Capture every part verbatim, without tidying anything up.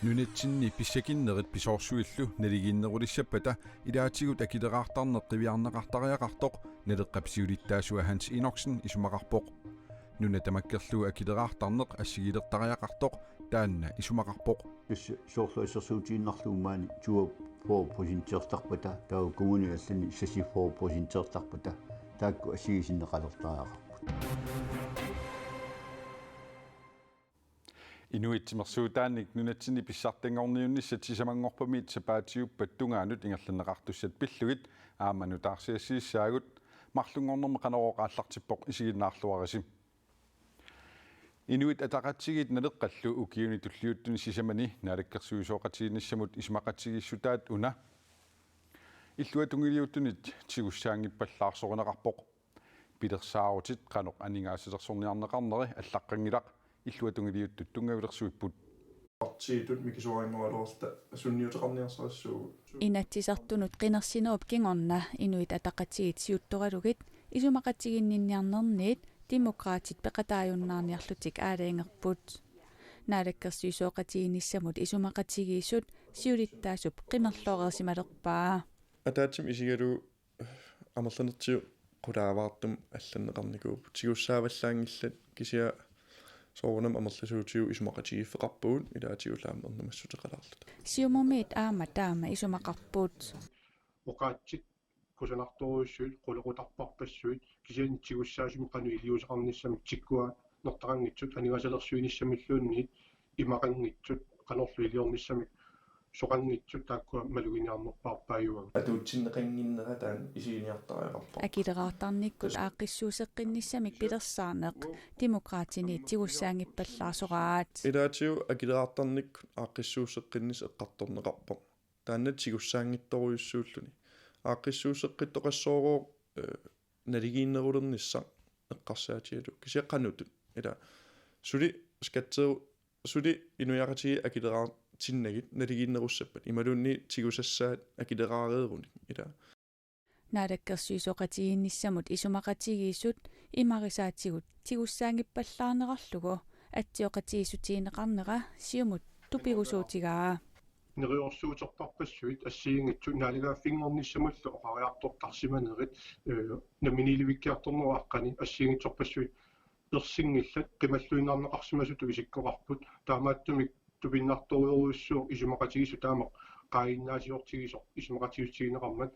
Nunatsinni pissakinnerit pisoorsuillu naligiinnerulissappata ilaatigut akileraartarneq qiviarneqartariaqartoq Naleqqap siulittaasua Hans Enoksen isumaqarpoq. Nuna tamakkerlugu akileraartarneq assigilertariaqartoq taanna isumaqarpoq. Tassa soorlu assersuutigiinnarlugu maani tyve-fyrre procentertarpata, taava kommunit allani seks-fyrre procentertarpata, taakku assigisinneqalertariaqarput. Inuit timersuutaannik nunatsinni pissartanngorniunnissat sisamanngorpamiit sapaatiuppat tungaanut ingerlanneqartussat pillugit aamma nutaarsiassiissaagut. Marlunngornermi Qanorooq aallartippoq, isiginnaarluarisi. Inuit Ataqatigiit Naleqqallu ukiuni tulliuttuni sisamani naalakkersuisooqatigiinnissamut isumaqatigiissutaat una illuatungiliuttunit tigussaanngippallaarsoruneqarpoq. Pilersaarutit qanoq aningaasalersorniarneqarneri allaqqanngilaq, illuatungiliuttut tunngavilersuipput. Partiitut mikisuarinngoralorta sunniuteqarniarsarissuu. Inatsisartunut qinersinerup kingorna Inuit Ataqatigiit siuttoralugit isumaqatiginninniarnerniit Demokraatit peqataajunnaarniarlutik aalajangerput. Naalakkersuisooqatigiinnissamut isumaqatigiissut siulittaasup qimerlooreersimalerpaa. Ataatsimik isigalugu amerlanertigut qulaavaartumik allanneqarnikuupput. Tigussaavallaanngillat, kisianni soorunami amerlasuutigut isumaqatigiiffeqarpugut, ilaatigut aamma ernumassuteqalaarluta. Siumumiit aamma taama isumaqarput. Oqaatsit kusanartorujussuit, qulequtarparpassuit, kisianni tigussaasumik qanoq iliuuseqarnissamik, tikkuarnertaqanngitsut aningaasalersuinissamilluunniit imaqanngitsut, qanorlu iliornissamik soqanngitsut, taakkua maluginiarnerpaarpaajuagut. Atuutsinneqannginnera taanna isiginiartariaqarpoq. Akileraartarnikkut aaqqissuusseqqinnissamik pilersaarneq Demokraatini tigussaanngippallaarsoraat. Ilaatigut akileraartarnikkut aaqqissuusseqqinnissaq eqqartorneqarpoq. Taanna tigussaanngitsorujussuulluni. Aaqqissuusseqqittoqassaarooq, eh, naligiinnerulernissaq eqqarsaatigalugu. Kisianni qanoq. Ila suli skatteru-, suli inuiaqatigiit akileraartinnagit naligiinnerussappat, imaluunniit tigusassaat akileraareerunik. Ila. Naalakkersuisooqatigiinnissamut isumaqatigiissut imarisaatigut tigussaanngippallaarnerarlugu atsioqatigiissutigineqarnera Siumut tupigusuutigaa. Neriorsuuterparpassuit assigiinngitsut naalagaaffinngornissamullu oqariartortarsimanerit, eh, namminiilivikkiartornerup aqqani assigiinngitsorpassuit ersinngillat qimalluinnarneqarsimasutut isikkoqarput. Taamaattumik tupinnartorujussuuvoq isumaqatigiissut taamak qaangiinnaasiortigisoq isumaqatigiissutigineqarmat.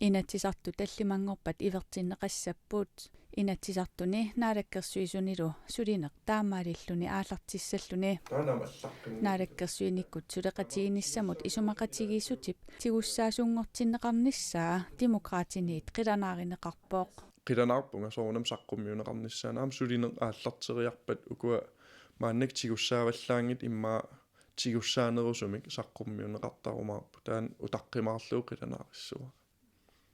Inatsisartut tallimanngorpat ivertinneqassapput. Inatsisartuni Naalakkersuisunilu sulineq taamaalilluni aallartissalluni. Taanna allaqqinngilaq. Naalakkersuinikkut suleqatigiinnissamut isumaqatigiissutip tigussaasunngortinneqarnissaa Demokraatiniit qilanaarineqarpoq. Qilanaarpunga soorunami saqqummiunneqarnissaanut, aamma sulineq aallarteriarpat ukua maannakkut tigussaavallaanngitsut immaqa tigussaanerusumik saqqummiunneqartarumaarput. Taanna utaqqimaarlugu qilanaarissavara.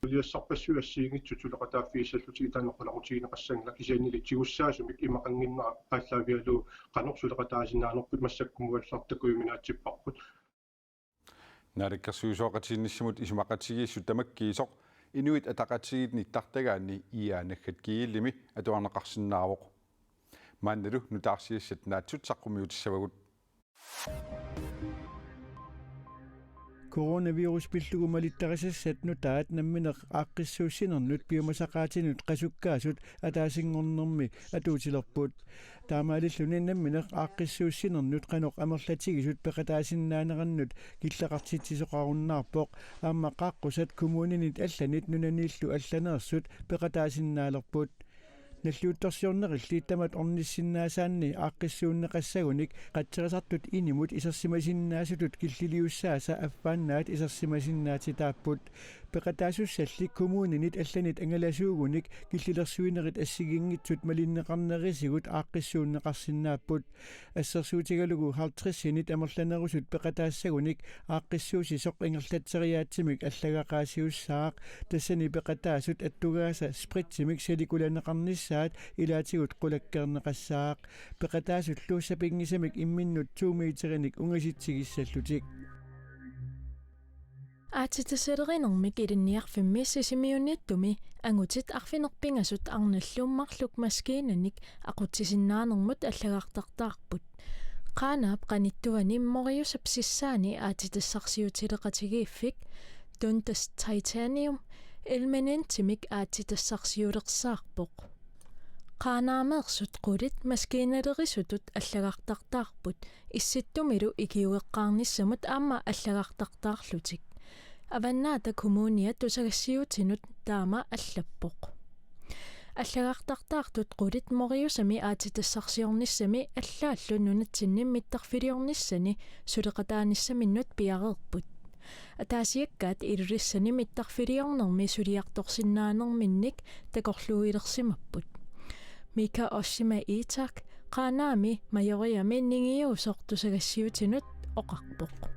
Suliassarpassuit assigiinngitsut suleqataaffigissallutik taanna qulaqutigineqassanngilaq, kisiannili tigussaasumik imaqannginnera aallaavigalugu qanoq suleqataasinnaanerput massakkumut allartakkujuminut aatsipparput. Naalakkersuisooqatigiinnissamut isumaqatigiissut tamakkiisoq Inuit Ataqatigiit nittartagaanni I A naggat G L-imi atuarneqarsinnaavoq. Maannalu nutaarsiassat naatsut saqqummiutissavagut. Coronavirus pillugu malittarisassat nutaat nammineq aaqqissuussinernut piumasaqaatinut qasukkaasut ataasinngornermi atuutilerput. Taamaalilluni nammineq aaqqissuussinernut qanoq amerlatigisut peqataasinnaanerannut killeqartitsisoqarunnaarpoq, aamma qaaqqusat kommuninit allanit nunaniillu allaneersut peqataasinnaalerput. Nalliuttorsiornerilli tamat ornissinnaasaanni aaqqissuunneqassagunik qatserisartut inimut isersimasinnaasutut killiliussaasa affaannaat isersimasinnaatitaapput. Peqataasussalli kommuninit allanit angalasuugunik killilersuinerit assigiinngitsut malinneqarnerisigut aaqqissuunneqarsinnaapput. Assersuutigalugu halvtredsinit amerlanerusut peqataassagunik aaqqissuussisoq ingerlatseriaatsimik allagaqaasiussaaq, tassani peqataasut attugaasa spritsimik salikulaneqarnissaat ilaatigut qulakkeerneqassaaq. Peqataasullu sapinngisamik imminnut to meterinik ungasitsigissallutik. Aatsitasalerinermik Ilinniarfimmi Sisimiuniittumi angutit arfineq-pingasut arnallu marluk maskiinanik aqutsisinnaanermut allagartartaarput. Qaanaap qanittuani Moriusap sissaani aatsitassarsiutileqatigiiffik Dundas Titanium Ilmenitsimik aatsitassarsiulersaarpoq. Qaanaameersut qulit maskiinalerisutut allagartartaarput, issittumilu ikiueqqaarnissamut aamma allagartartaarlutik. Avannaata Kommunia tusagassiuutinut taama allappoq. Allagartartaartut qulit Moriusami aatsitassarsiornissami allaallu nunatsinni mittarfiliornissani suleqataanissaminnut piareerput. Ataasiakkaat Ilulissani mittarfiliornermi suliartorsinnaanerminnik takorluuilersimapput. Mika Oshima Itak Qaanaami Majoriami ningiusoq tusagassiuutinut oqarpoq.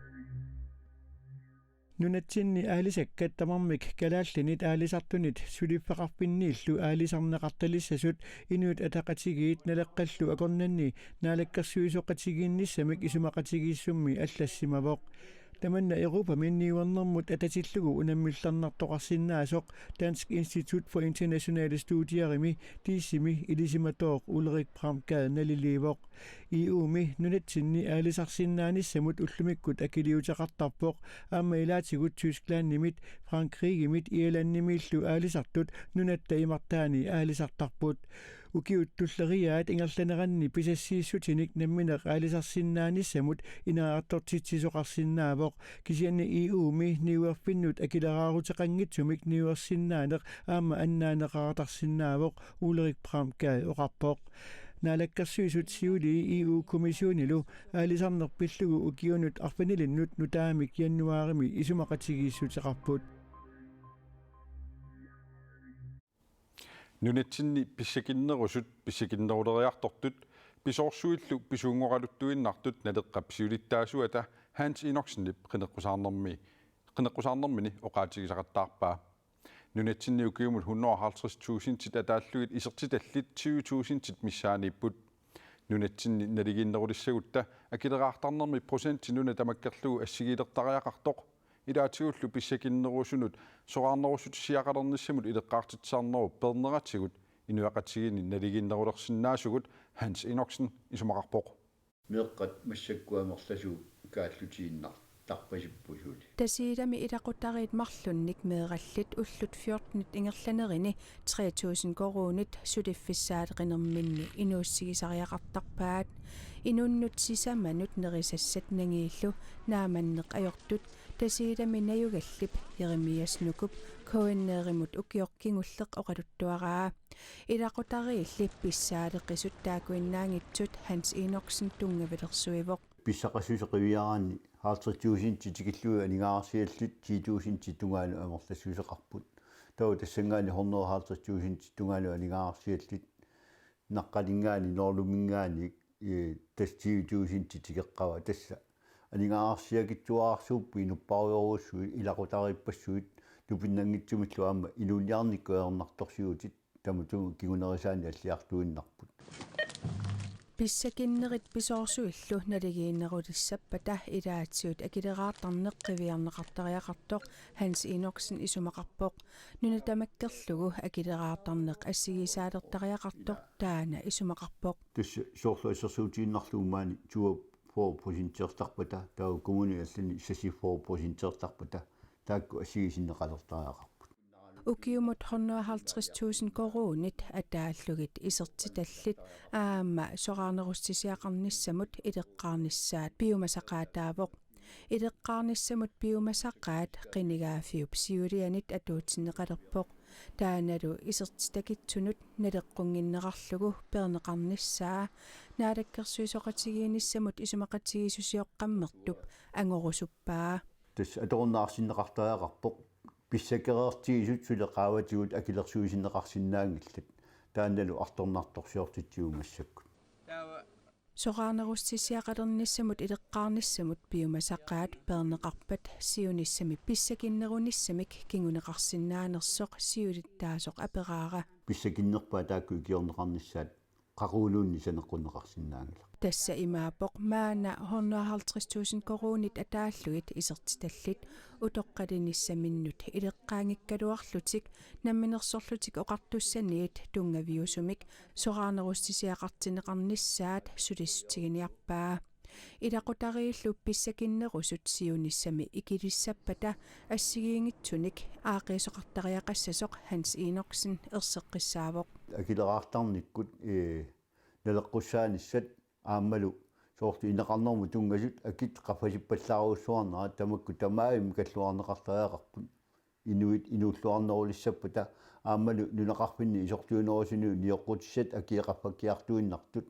Nunatsinni aalisakkat tamarmik kalaallinit aalisartunit suliffeqarfinniillu aalisarneqartalissasut Inuit Ataqatigiit Naleqqallu akornanni naalakkersuisooqatigiinnissamik isumaqatigiissummi allassimavoq. Tamanna Europami niuernermut atatillugu unammillernartoqarsinnaasoq Dansk Institut for Internationale Studierimi, DIISimi, ilisimatooq Ulrik Bramgade naliliivoq. E U-mi nunatsinni aalisarsinnaanissamut ullumikkut akiliuteqartarpoq, aamma ilaatigut Tysklandimit, Frankrigimit Irlandimiillu aalisartut nunatta imartaani aalisartarput. Ukiut tulleriiaat ingerlaneranni pisassiissutinik nammineq aalisarsinnaanissamut ineriartortitsisoqarsinnaavoq, kisianni E U-mi niuerfinnut akileraaruteqanngitsumik niuersinnaaneq aamma annaaneqartarsinnaavoq, Ulrik Bramgade oqarpoq. Naalakkersuisut siulii E U-kommissionilu aalisarneq pillugu ukiunut arfinilinnut nutaamik januaarimi isumaqatigiissuteqarput. Nunatsinni pissakinnerusut pissakinneruleriartortut pisoorsuillu pisuunngoralutuinnartut Naleqqap siulittaasuata Hans Enoksenip qineqqusaarnermi, qineqqusaarnermini oqaatigisaqattaarpaa. Nunatsinni ukiumut hundrede og halvtreds tusindit ataallugit isertitallit tyve tusindit missaaniipput. Nunatsinni naligiinnerulissagutta akileraartarnermi procenti nuna tamakkerlugu assigiilertariaqartoq ilaatigullu pissakinnerusunut soraarnerussutisiaqalernissamut ileqqaartitsisarnerup peerneratigut inuiaqatigiinni naligiinnerulersinnaasugut Hans Enoksen isumaqarpoq. Meeqqat massakkut amerlasuut kaallutiinnartarpasipput suli. Tasiilami ilaqutariit marlunnik meerallit ullut fjortenit ingerlanerini tre tusind koruunit suliffissaaleqinerminni inuussigisariaqartarpaat. Inunnut sisamanut nerisassat nangiillu naamanneq ajortut Tasiilami najugallip Jeremias Nukup K N R-imut ukioq kingulleq oqaluttuaraa. Ilaqutariilli pissaaleqisut taakkuinnaanngitsut Hans Enoksen tunngavilersuivoq. Pissaqassuseq qiviaraanni halvtreds tusindit tikillugit aningaasarsiallit ti tusindit tungaanut amerlassuseqarput. Taava tassanngaanniit hundrede og halvtreds tusindit tungaanut aningaasarsiallit naqqaninngaanniit, Norluminngaanniit, ee, tassa tyve tusindit tikeqqavat tassa. Aningaasarsiakitsuararsuupput inuppassuarujussuit, ilaqutariippassuit, tupinnanngitsumillu aamma inuuniarnikkut ajornartorsiutit tamatuma kingunerisaannik alliartuinnarput. Pissakinnerit pisoorsuillu naligiinnerulissappata ilaatigut akileraartarneq qiviarneqartariaqartoq Hans Enoksen isumaqarpoq. Nuna tamakkerlugu akileraartarneq assigisaalertariaqartoq taanna isumaqarpoq. Tassa soorlu assersuutigiinnarlugu maani toogfyrre procentertarpata, taava kommunit allani seksogfyrre procentertarpata, taakku assigisinneqalertariaqarput. Ukiumut hundrede og halvtreds tusind koruunit ataallugit isertitallit aamma soraarnerussutisiaqarnissamut ileqqaarnissaat piumasaqaataavoq. Ileqqaarnissamut piumasaqaat qinigaaffiup siulianit atuutsinneqalerpoq. Taannalu isertitakitsunut naleqqunnginnerarlugu peerneqarnissaa naalakkersuisooqatigiinnissamut isumaqatigiissusioqqammertup angorusuppaa. Tassa atorunnaarsinneqartariaqarpoq, pissakereertigisut suli qaavatigut akilersuisinneqarsinnaanngillat. Taannalu artornartorsiortitsivoq massakkut. Soraarnerussutisiaqalernissamut ileqqaarnissamut piumasaqaat peerneqarpat siunissami pissakinnerunissamik kinguneqarsinnaanersoq siulittaasoq aperaara. Pissakinnerpaat taakku ikiorneqarnissaat qaqugunuunniit saneqqunneqarsinnaanngilaq. Tassa imaappoq maanna hundrede og halvtreds tusind koruunit ataallugit isertitallit utoqqalinissaminnut ileqqaanngikkaluarlutik Namminersorlutik Oqartussaniit tunngaviusumik soraarnerussutisiaqartinneqarnissaat sulissutiginiarpaa. Ilaqutariillu pissakinnerusut siunissami ikilissappata assigiinngitsunik aaqqiisoqartariaqassasoq Hans Enoksen erseqqissaavoq. Akileraartarnikkut, ee, naleqqussaanissat aammalu soorlu ineqarnermut tunngasut akit qaffasippallaarujussuarnerat tamakku tamarmik kalluarneqartariaqarput. Inuit inuulluarnerulissappata aammalu nunaqarfinni isorliunerusuni nioqqutissat akii qaffakkiartuinnartut.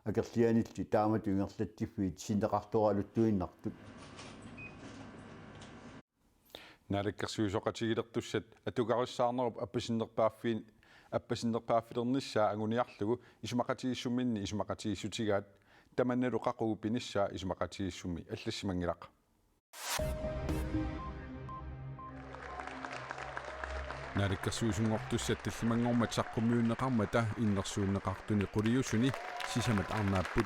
Akerlianilli taamatut ingerlatsiffiit sinneqartoraluttuinnartut. Naalakkersuisooqatigiilertussat atugarissaarnerup appasinnerpaaffiin-, appasinnerpaaffilernissaa anguniarlugu isumaqatigiissuminni isumaqatigiissutigaat, tamannalu qaqugu pinissaa isumaqatigiissummi allassimanngilaq. Naalakkersuisunngortussat tallimanngormat saqqummiunneqarmata innersuunneqartuni quliusuni sisamat arnaapput.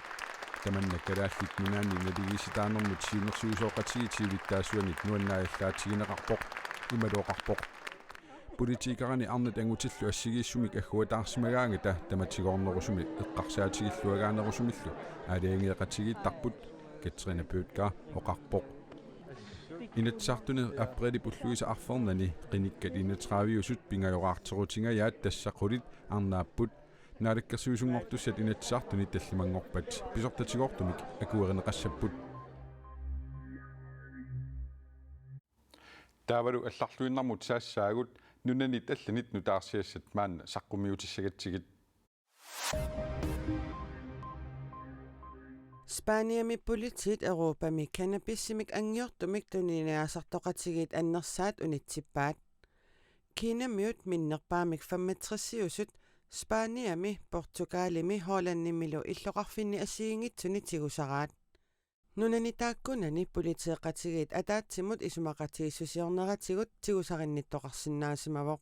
Tamanna Kalaallit Nunaanni naligiissitaanermut siunnersuisooqatigiit siulittaasuanit nuannaajallaatigineqarpoq. Imalu oqarpoq: Politikerinit arnat angutillu assigiissumik agguataarsimagaangata tamatigoornerusumik eqqarsaatigilluagaanerusumillu aalajangeeqatigiittarput, Katrine Bødker oqarpoq. Inatsisartuni aprilip ulluisa arfernanni qinikkat enogtrediveusut pingajoraarterutingajaat, tassa qulit arnaapput. Naalakkersuisunngortussat Inatsisartuni tallimanngorpat pisortatigoortumik akuerineqassapput. Taavalu allarluinnarmut saassaagut nunanit allanit nutaarsiassat maanna saqqummiutissagatsigit. Spaniami politiit Europami cannabisimik anngiortumik tuniniaasartoqatigiit annersaat unitsippaat. Kinamiut minnerpaamik femogtresiusut Spaniami, Portugalimi, Hollandimilu illoqarfinni assigiinngitsuni tigusaraat. Nunani taakkunani politeeqatigiit ataatsimut isumaqatigiissusiorneratigut tigusarinnittoqarsinnaasimavoq.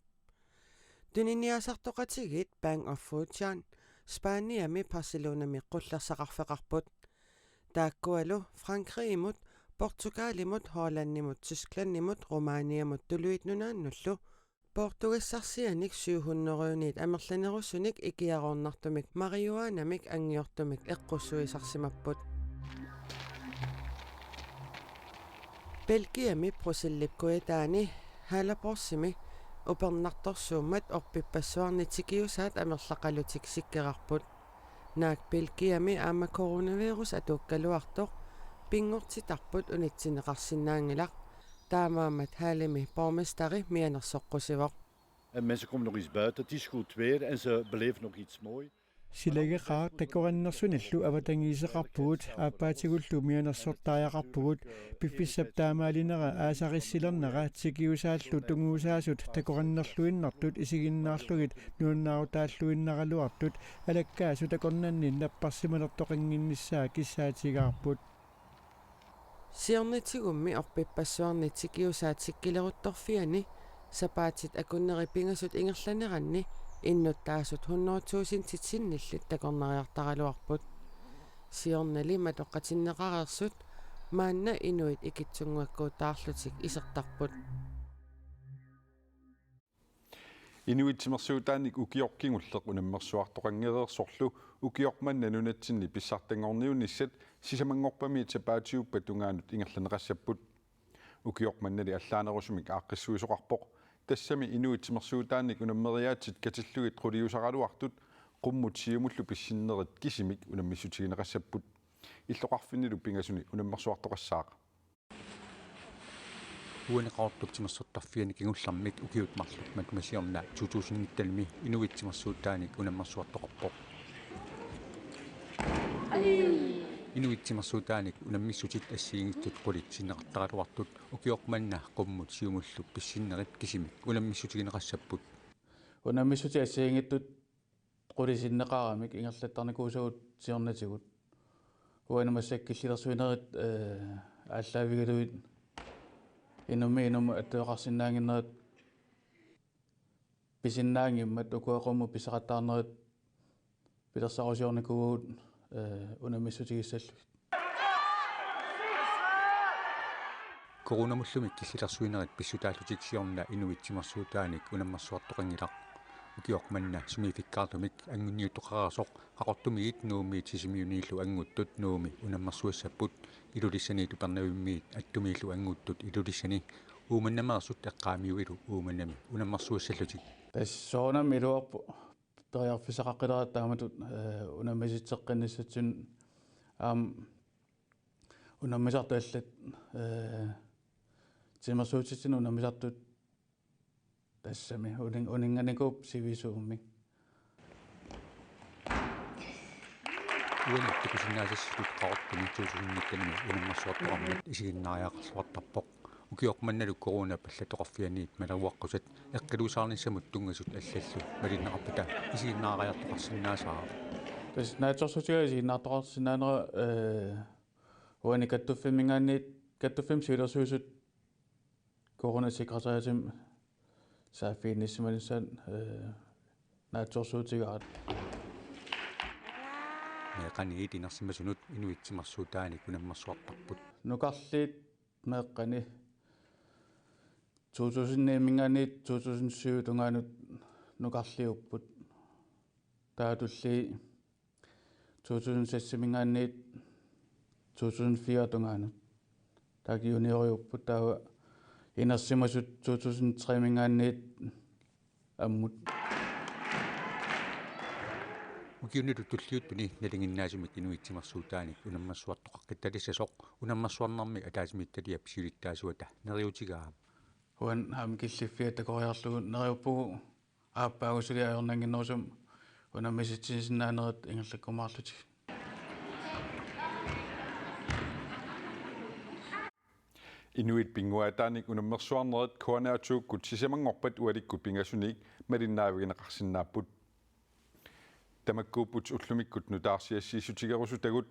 Tuniniaasartoqatigiit Bank of Fujian Spaniami Barcelonami qullersaqarfeqarput. Taakkualu Frankrigimut, Portugalimut, Hollandimut, Tysklandimut, Rumæniamut Tuluit Nunaannullu Portugassarsianik syv hundrede-niit amerlanerusunik ikiaroornartumik marihuanamik anngiortumik eqqussuisarsimapput. Belgiami Bruxellesip kujataani Halaborsimi upernartorsuummat orpippassuarni tikiusaat amerlaqalutik sikkerarput. Naak Belgiami aamma coronavirus atuukkaluartoq pinngortitarput unitsinneqarsinnaanngilaq. Taamaammat Halemi borgmesteri mianersoqqusivoq. En mensen komen nog eens buiten, het is goed weer en ze beleven nog iets moois. Silageqaaq takorannersunillu avatangiiseqarpugut, aappaatigullu mianersortariaqarpugut, piffissap taamaalinera aasarissilernera tikiusaallu tunguusaasut takorannerluinnartut isiginnaarlugit nuannaarutaalluinnaraluartut alakkaasut akornanni napparsimanertoqannginnissaa kissaatigaarput. Siornatigummi orpippassuarni tikiusaat sikkileruttorfianni sapaatit akunneri pingasut ingerlaneranni innuttaasut hundrede tusindit sinnillit takornariartaraluarput. Siornali matoqqatinneqareersut maanna inuit ikittunnguakkuutaarlutik isertarput. Inuit timersuutaanik ukioq kingulleq unammersuartoqanngereersorlu ukioq manna nunatsinni pissartanngorniunissat sisamanngorpamiit sapaatiuppat tungaanut ingerlanneqassapput. Ukioq mannali allaanerusumik aaqqissuisoqarpoq. Tassami inuit timersuutaanik unammeriaatsit katillugit quliusaraluartut qummut siumullu pissinnerit kisimik unammissutigineqassapput. Illoqarfinnilu pingasuni unammersuartoqassaaq. Uani Qaqortup timersortarfiani kingullermik ukiut marluk matuma siorna to tusind nittenimi inuit timersuutaanik unammersuartoqarpoq. Inuit timersuutaanik unammissutit assigiinngitsut qulit sinneqartaraluartut ukioq manna qummut siumullu pissinnerit kisimik unammissutigineqassapput. Unammissutit assigiinngitsut qulit sinneqaramik ingerlattarnikuusagut siornatigut. Uani massakkut killilersuinerit, eh, aallaavigalugit inummit inummut attaveqarsinnaannginnerat pisinnaanngimmat ukua qummut pissaqattaarnerit pilersarusiornikuuagut, eh, unammissutigissallugit. Coronamullumi killilersuinerit pissutaallutik siorna inuit timersuutaanik unammersuartoqanngilaq. Ukioq manna sumiiffikkaartumik anguniuttoqartoq Qaqortumiit Nuummiit Sisimiuniillu anguttut Nuummi unammersuassapput, Ilulissaniit Upernavimmiit Attumiillu anguttut Ilulissani Uummannammeersut eqqaamiuilu Uummannami unammersuassallutik. Tassa soorunami iluarpoq periarfissaqaqqilerata taamatut, eh, unammisitseqqinnissatsinnut, aamma unammisartut allat, eh, timersuutitsinnut unammisartut tassami unin-, uninnganikuupput sivisuumik. Uani takusinnaasassatut Qaqortumi to tusind nitten-imi unammersuartoqarmat isiginnaariaqarluartarpoq. Ukioq mannalu coronap allattoqarfianiit maleruaqqusat eqqiluusaarnissamut tunngasut allallu malinneqarpata isiginnaariartoqarsinnaassaaq. Tassa naatsorsuutigaara isiginnaartoqarsinnaanera, eh, uani kattuffimminngaanniit, kattuffimmut siulersuisut coronasekretariatimut saaffiginnissimanissaat, eh, naatsorsuutigaara. Meeqqaniit inersimasunut inuit timersuutaanik unammersuartarput. Nukarliit meeqqani to tusind ni-minngaanniit to tusind syv tungaanut nukarliupput. Taava tullia to tusind seks-iminngaanniit to tusind fire tungaanut. Taava junioriupput, taava inersimasut to tusind tre-minngaanniit ammut. Ukiunilu tulliuttuni nalinginnaasumik inuit timersuutaanik unammersuartoqaqqittalissasoq unammersuarnermi ataatsimiititaliap siulittaasuata neriuutigaa. Uani aamma killiffiat takoriarlugu neriuppugut aappaagu suli ajornannginnerusumik unammisitsisinnaaneriit ingerlakkumaarlutigit. Inuit pinnguaataanik unammersuarnerit K N R to-kkut sisamanngorpat ualikkut pingasunik malinnaavigineqarsinnaapput. Tamakkuupput ullumikkut nutaarsiassiissutigerusutagut,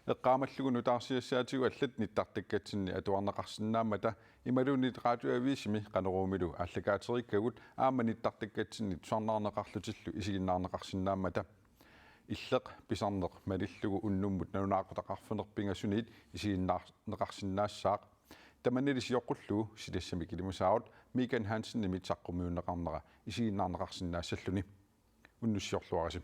eqqaamallugu nutaarsiassaatigut allat nittartakkatsinni atuarneqarsinnaammata imaluunniit Radioavisimi Qanoruumilu aallakaaterikkagut aamma nittartakkatsinni tusarnaarneqarlutillu isiginnaarneqarsinnaammata. Illeq pisarneq malillugu unnummut nalunaaqutaq arfineq-pingasuniit isiginnaarneqarsinnaassaaq. Tamannali sioqqullugu silassamik ilimasaarut Mikan Hansenimit saqqummiunneqarnera isiginnaarneqarsinnaassalluni. Unnussiorluarisi.